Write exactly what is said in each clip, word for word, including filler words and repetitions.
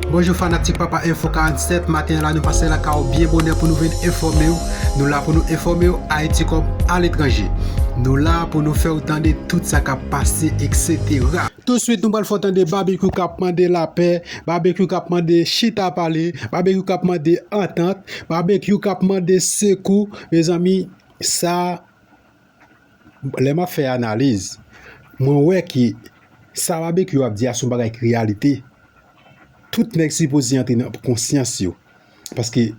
Bonjou fanatik Papa Info karannsèt, maten an la nou pase lakay ou byen bonè pou nou vin enfòme w. Nou la pou nou enfòme w Ayiti kòm aletranje. Nou la pou nou fè w tande tout sa k ap pase, etsetera. Touswit nou pral fè w tande Babekyou k ap mande lapè, Babekyou k ap mande chita pale, Babekyou k ap mande antant, Babekyou k ap mande sekou. Mezanmi, sa, lè m ap fè analiz, mwen wè ke sa Babekyou ap di a se yon bagay ki reyalite. Tout nèg sipoze antre nan konsyans yo. Paske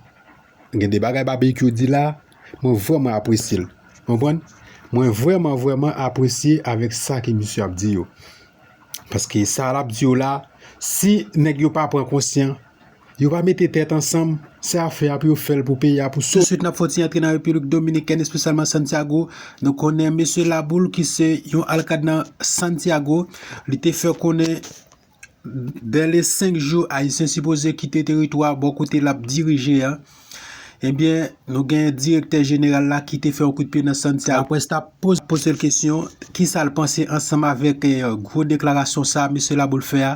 gen de bagay Babekyou di la, mwen vrèman apresye l. Konprann? Mwen vrèman, vrèman apresye avèk sa ke misye ap di yo. Paske sa l ap di yo la, si nèg yo pa pran konsyan, yo pa mete tèt ansanm, se afè a pou yo fè l pou peyi a, pou so. Touswit n ap fè yon ti antre nan Repiblik Dominikèn, espesyalman Santiago. Nou konnen mesye Laboul ki se yon alkad nan Santiago, li te fè konnen bèle senk jou Ayisyen sipoze kite teritwa bò kote l ap dirije a. Ebyen, nou gen direktè jeneral la ki te fè yon kout pye nan Santiago. Laprès t ap poz-, poze l kesyon, kisa l panse ansanm avèk, eh, gwo deklarasyon sa a, mesye Laboul fè a.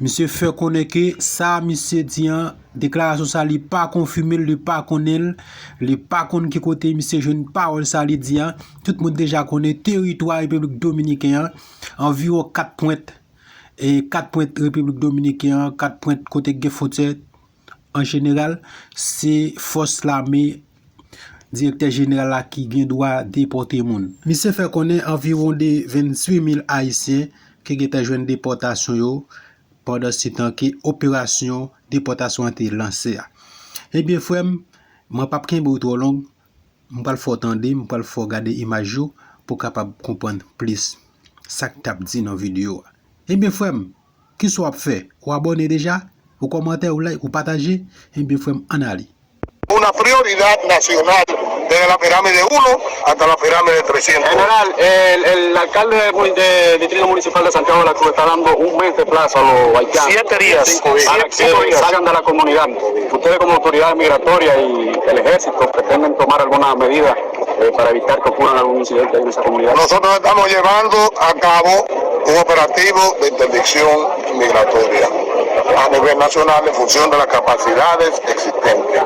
Misye fè konnen ke sa a misye di an, deklarasyon sa a, li pa konfime l, li pa konnen l, li pa konn ki kote misye jwenn pawòl sa a li di an. Tout moun deja konnen teritwa Repiblik Dominiken an, anviwon kat pwent, e kat pwent Repiblik Dominiken an, kat pwent kote k gen fwontyè, an jeneral, se fòs lame, direktè jeneral la ki gen dwa depòte moun. Misye fè konnen anviwon de venntuit mil Ayisyen ki gentan jwenn depòtasyon yo pandan se tan ke operasyon depòtasyon an te lanse a. Ebyen, frè m, mwen p ap kenbe w twò long, m pral fè w tande, m pral fè w gade imaj yo pou w kapab konprann plis sa k t ap di nan videyo a. Ebyen, frè m, kisa w ap fè? Ou abòne deja? Ou kòmante, ou like, ou pataje? Ebyen, frè m, ann ale. Una prioridad nacional, desde la pirámide uno hasta la pirámide trescientos. General, el, el alcalde de, mu- de Distrito Municipal de Santiago de la Cruz está dando un mes de plazo a los haitianos. Siete días. Cinco días. Para que salgan de la comunidad. Ustedes como autoridad migratoria y el ejército pretenden tomar alguna medida, eh, para evitar que ocurran algún incidente en esa comunidad. Nosotros estamos llevando a cabo un operativo de interdicción migratoria a nivel nacional en función de las capacidades existentes.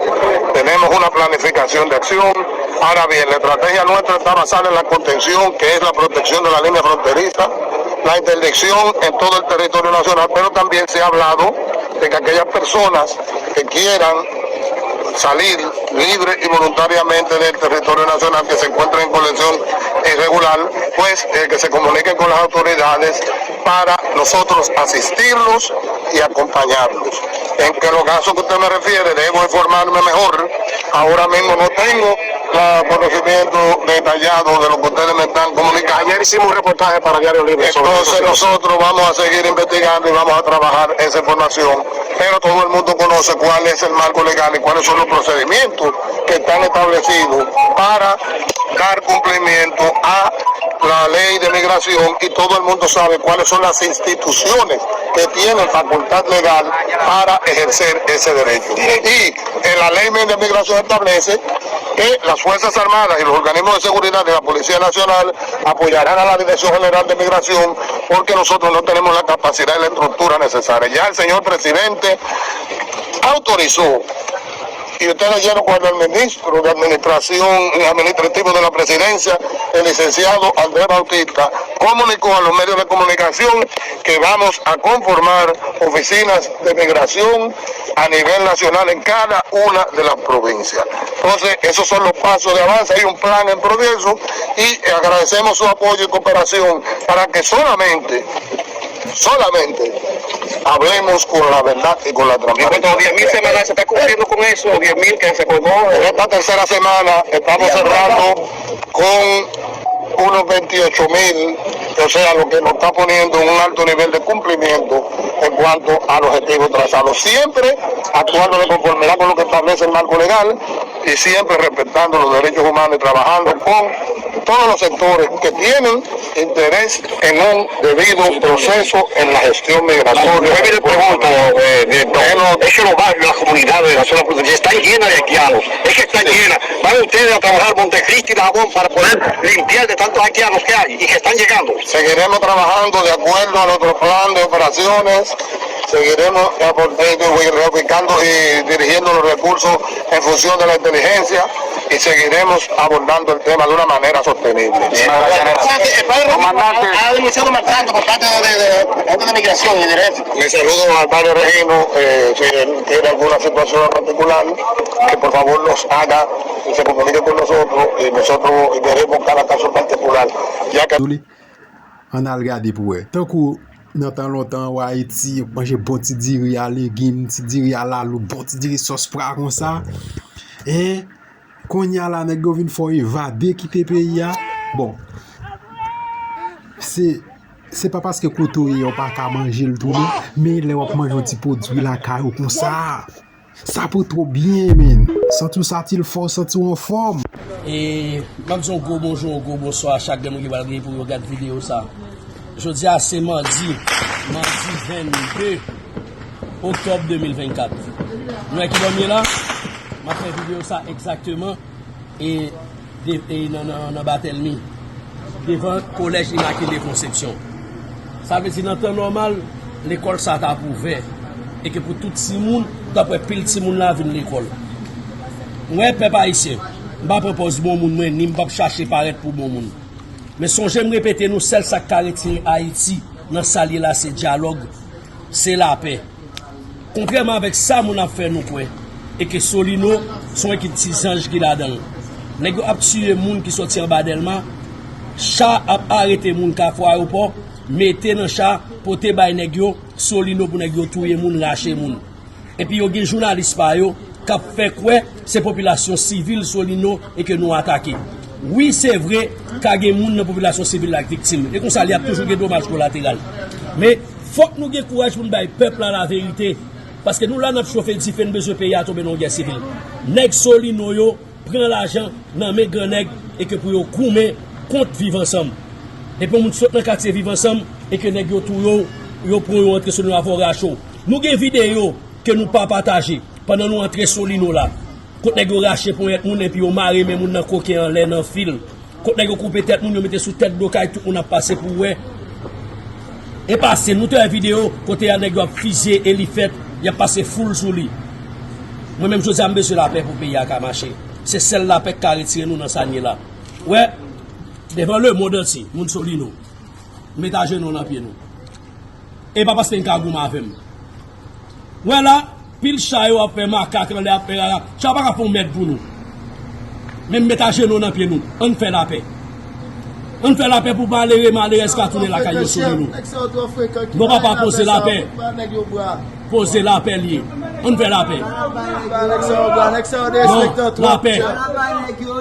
Tenemos una planificación de acción. Ahora bien, la estrategia nuestra está basada en la contención, que es la protección de la línea fronteriza, la interdicción en todo el territorio nacional, pero también se ha hablado de que aquellas personas que quieran salir libre y voluntariamente del territorio nacional, que se encuentren en condición irregular, pues, eh, que se comuniquen con las autoridades para nosotros asistirlos y acompañarlos. En que los casos que usted me refiere, debo informarme mejor. Ahora mismo no tengo el conocimiento detallado de lo que ustedes me están comunicando. Ayer hicimos un reportaje para Diario Libre sobre eso. Entonces nosotros vamos a seguir investigando y vamos a trabajar esa información. Pero todo el mundo conoce cuál es el marco legal y cuáles son los procedimientos que están establecidos para dar cumplimiento a la ley de migración y todo el mundo sabe cuáles son las instituciones que tienen facultad legal para ejercer ese derecho. Y en la ley de migración establece que las Fuerzas Armadas y los organismos de seguridad de la Policía Nacional apoyarán a la Dirección General de Migración porque nosotros no tenemos la capacidad y la estructura necesaria. Ya el señor presidente autorizó, y ustedes leyeron cuando el ministro de Administración y Administrativo de la Presidencia, el licenciado Andrés Bautista, comunicó a los medios de comunicación que vamos a conformar oficinas de migración a nivel nacional en cada una de las provincias. Entonces, esos son los pasos de avance. Hay un plan en progreso y agradecemos su apoyo y cooperación para que solamente, solamente hablemos con la verdad y con la transparencia. En cuanto a los diez mil semanales, ¿se está cumpliendo con eso? Diez mil que se acordó. En esta tercera semana estamos cerrando con unos veintiocho mil, o sea, lo que nos está poniendo un alto nivel de cumplimiento en cuanto al objetivo trazado. Siempre actuando de conformidad con lo que establece el marco legal y siempre respetando los derechos humanos y trabajando con todos los sectores que tienen interés en un debido proceso en la gestión migratoria. Vuelvo y le pregunto, eh, director, bueno, es que los barrios, las cuidado de la zona, porque están llenas de haitianos. Es que están llenas. Van ustedes a trabajar Montecristi y Dajabón para poder limpiar de tantos haitianos que hay y que están llegando. Seguiremos trabajando de acuerdo a nuestro plan de operaciones. Seguiremos apor- eh, ubicando y dirigiendo los recursos en función de la inteligencia y seguiremos abordando el tema de una manera sostenible. Comandante. Ha denunciado maltrato por parte de, de, de gente de migración y de... Mi saludo al padre Regino, eh, si él tiene alguna situación en particular, que por favor nos haga y se comunique con nosotros, y nosotros veremos cada caso en particular. Ya que Ann al gade pou wè. Tankou nan tan lontan, w Ayiti, yo manje bon ti diri a legim, ti diri a lalou, bon ti diri sòs pwa konsa. En, kounye a la, nèg yo vin fè w evade, kite peyi a. Bon, se, se pa paske kote w ye a, w pa ka manje l tou non, men lè w ap manje yon ti pwodui lakay ou konsa, sa pou twò byen, men. Santi w satil fò, santi w anfòm. E m ap di yon gwo bonjou, yon gwo bonswa a chak grenn moun ki pral gen pou yo gad videyo sa. Jodi a se madi, madi vennde oktòb de mil vennkat. Nou wè ki bò m ye la? M ap fè videyo sa egzakteman e, de, e nan, nan, nan Batèlmi, devan Kolèj Imakile Konsepsyon. Sa vle di nan tan nòmal, lekòl sa t ap ouvè e ke pou tout timoun, ou t ap wè pil timoun la vin lekòl. Mwen, pèp ayisyen, m pa pran pòz bon moun mwen, ni m p ap chache parèt pou bon moun. Men sonje m repete nou, sèl sa k ka retire Ayiti nan sa l ye la, se dyalòg, se lapè. Kontrèman avèk sa moun ap fè nou kwè, e ke Solino se yon ekip ti zanj ki ladan l. Nèg yo ap tiye moun ki soti anba Dèlma, cha ap arete moun Kafou Ayewopò, mete nan cha, pote bay nèg yo, Solino pou nèg yo touye moun, rache moun. Epi yo gen jounalis pa yo k ap fè kwè se popilasyon sivil Solino e ke nou atake. Wi, se vre, ka gen moun nan popilasyon sivil la k viktim. E konsa, li ap toujou gen domaj kolateral. Men, fòk nou gen kouraj pou n bay pèp la laverite. Paske nou la, n ap chofe dife, n bezwen peyi a tonbe nan yon gè sivil. Nèg Solino yo pran lajan nan men gran nèg e ke pou yo goumen kont Viv Ansanm. Epi yon moun sot nan katye Viv Ansanm e ke nèg yo touye w, yo pran yo antre sou nou avè w rache w. Nou gen videyo ke nou pa pataje pandan nou antre Solino la. Kot nèg yo rache ponyèt moun epi yo mare men moun nan koken anlè nan fil. Kot nèg yo koupe tèt moun, yo mete sou tèt do kay, tout moun ap pase pou wè. E pase, nou te wè videyo kote a nèg yo ap fizye Elifèt, y ap pase foul sou li. Mwen menm jodi a m bezwen lapè pou peyi a ka mache. Se sèl lapè k ka retire nou nan sa n ye la. Wè, devan lemonn antye, moun Solino, m met ajenou nan pye nou. E pa paske n ka goumen avè m. Wè la, pil cha yo ap fè makak anlè, ap fè rara. Cha pa ka fè yon mèd pou nou. Men m met ajenou nan pye nou. Ann fè lapè. Ann fè lapè pou malere, malerèz ka tounen lakay yo sou nou. Non, papa, poze lapè. Poze lapè l ye. Ann fè lapè. Non, lapè.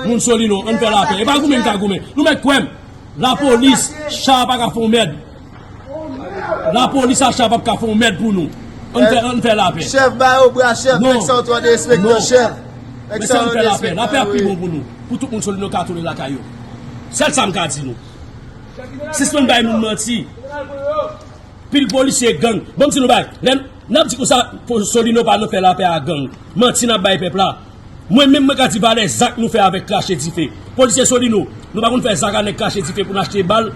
Moun Solino, ann fè lapè. E pa goumen n ka goumen. Nou mèt kwè m. Lapolis, cha pa ka fè yon mèd. Lapolis a cha p ap ka fè yon mèd pou nou. Ann fè, ann fè lapè. Chèf, ba yo bra, chèf. Nèg sa yo twò derespektan, chèf. Men se ann fè lapè. Lapè ap pi bon pou nou. Pou tout moun Solino ka tounen lakay yo. Sèl sa m ka di nou. Sispann bay moun manti. Pil polisye gang. Ban m di nou bagay. Lè n ap di konsa, Solino pa nan fè lapè a gang. Manti n ap bay pèp la. Mwen menm, mwen ka di valè zak nou fè avèk krache dife. Polisye Solino, nou pa konn fè zak a nèg krache dife pou n achte bal?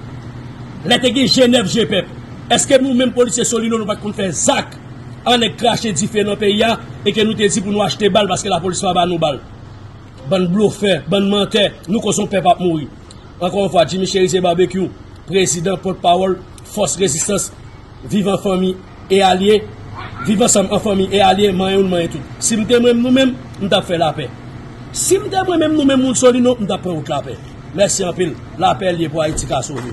Lè te gen G nèf, G pèp, èske nou menm polisye Solino, nou pa t konn fè zak a nèg krache dife nan peyi a e ke nou te di pou nou achte bal paske lapolis pa ba nou bal? Bann blofè, bann mantè, nou koz yon pèp ap mouri. Ankò yon fwa, Jimmy Chérizier Barbecue, prezidan, pòtpawòl, fòs rezistans, Viv an fanmi e alye, Viv Ansanm an fanmi e alye, manyen youn, manyen tout. Si m te mwen menm nou menm, m t ap fè lapè. Si m te mwen menm nou menm moun Solino, m t ap pran wout lapè. Mèsi anpil. Lapè l ye pou Ayiti ka sove.